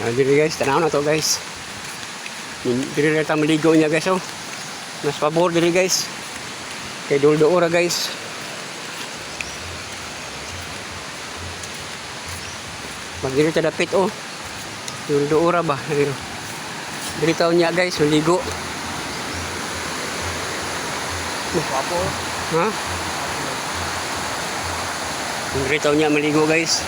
Ah, diri guys, tanaw na to, guys. Diri na ta maligo niya, guys, oh. Mas pabor diri, guys. Kay duldo ora, guys. Mag diri ta dapit, oh. Duldo ora ba? Diri. Diri ta niya, guys, maligo. Wapo. Ha? Diri ta niya maligo, guys.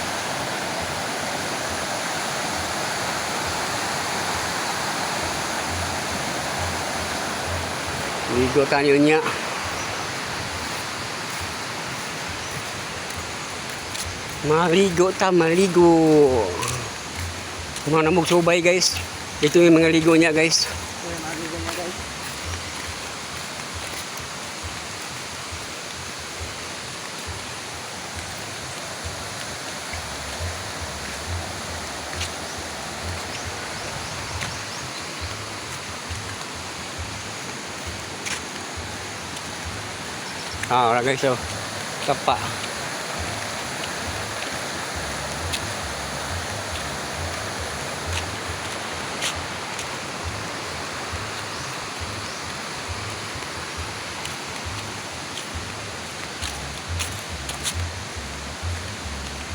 Ligo tayo niya. Maligo ta, maligo. Mga namog subay, guys. Ito yung mga ligo niya, guys. Uy, maligo niya, guys. Ah, ora guys, oh. Kapa.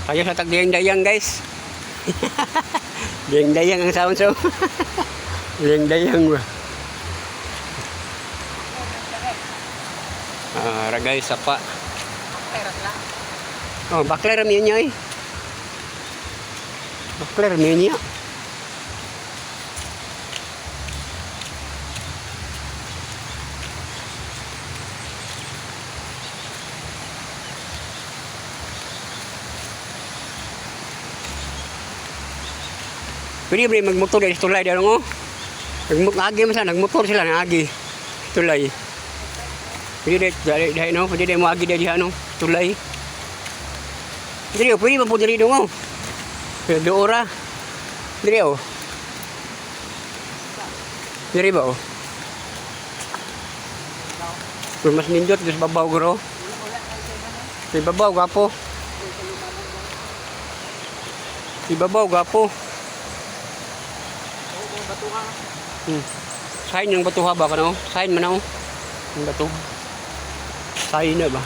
Tayo sa tagdayang-dayang, guys. Dayang-dayang ang sound so. Dayang-dayang ba. Ah, ra guys, sapa. Pera sila. Oh, bakler mi niya eh. Bakler mi niya. Pwede ba magmotor dahil sa tulay dahil mo? Nagagi man sila, nagmotor sila, nagagi. Tulay. Pwede dahil, dahil, no? Pwede dahil mo agi dahil no? Tulay. Diri, oh, pwede ba po diri dong, oh? Doora. Diri, oh. Diri ba, oh? Pero mas nindot, sa babaw guro. Sa babaw, gapo. Sa babaw, gapo. Oo, bato ka. Sign ng batuha ba kano? Sign man oh. Ang bato. Sign na ba?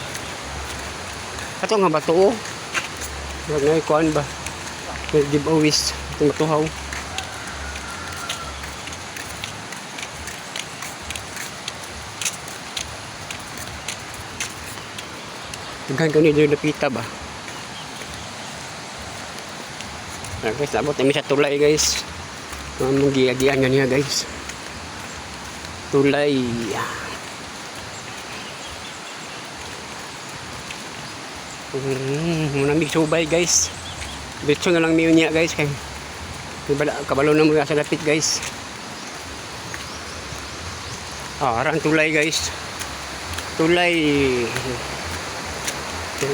Ato nga bato oh. Wag na ikuan ba? May giveaways itong batuhaw. Daghan kani diri napita ba? Ah, guys, abot namin sa tulay, guys. Mga giagian nga niya, guys. Tulay. Manamig subay, guys. Diretso na lang miyo niya, guys, kay bala, kabalo na mga sa lapit, guys. Ah, arang tulay, guys. Tulay.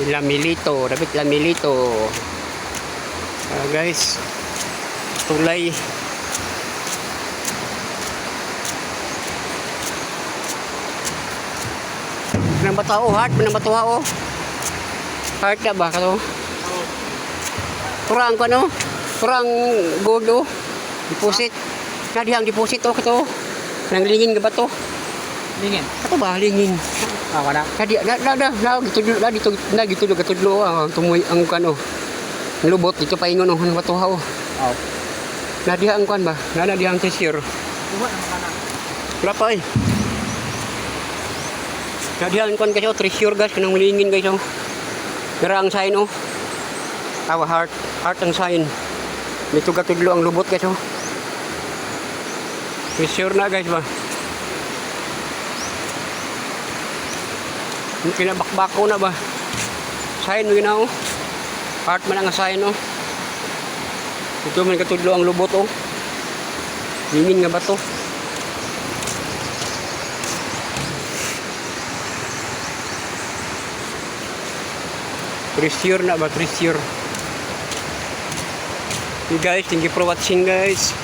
Lamilito, dapat Lamilito. Ah, guys. Tulay. Nang bato oh, heart, nang bato oh. Heart na ba kato? Kurang ko no? Kurang gold oh. Deposit. Na dihang deposit oh kato. Nang lingin ka ba to? Lingin. Kato ba lingin? Ah, wala. Kadi na na na na gitudlo na dito na gitudlo katudlo ah, ang tumoy ang kano. Ang lubot dito paingon oh ang batuha oh. Oo. Na diha ang kwan ba? Na na diha ang treasure. Kuha naman ka na. Wala pa eh. Na diha ang kwan kasi oh, treasure, guys, kanang lingin, guys, oh. Dara ang sign oh. Our heart, heart ang sign. Dito katudlo ang lubot, guys, oh. Treasure na, guys, ba. Kinabakbako na ba? Sign mo ginaw. Heart man ang sign oh. Ito man katudlo ang lubot oh. Lingin nga bato. Treasure na ba? Treasure. You guys, thank you for watching, guys.